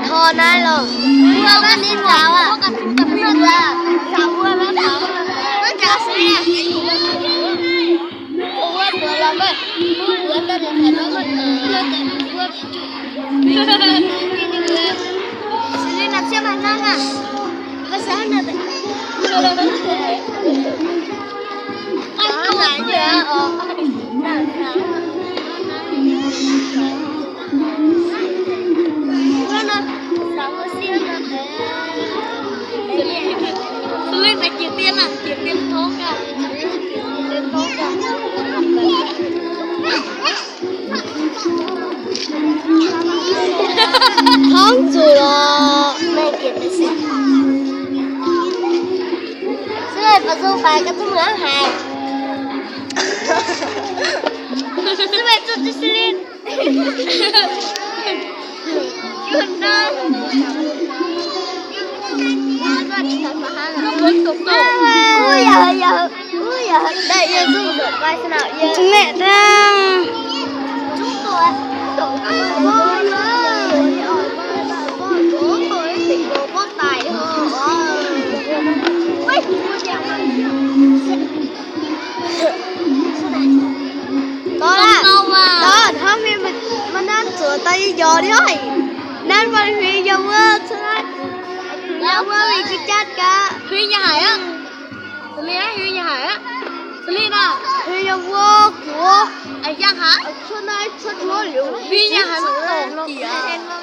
Tho nai los. Xws li na, cia tiag na, cia tiag thoob ka. Thoob txus los me kiag tib si. Xws li pas zoo pais koj tub mus hais. Xws li txuj tib si li. Mẹ ta. Tod, tod, thov mi mas nab txuas tau yog li os. Nab mas hws yog ua, yog ua li tsis cab kav. Hws yog hais, xws li hws yog hais, xws li na, hws yog ua kuv, yog hais, hws yog hais muab tom no.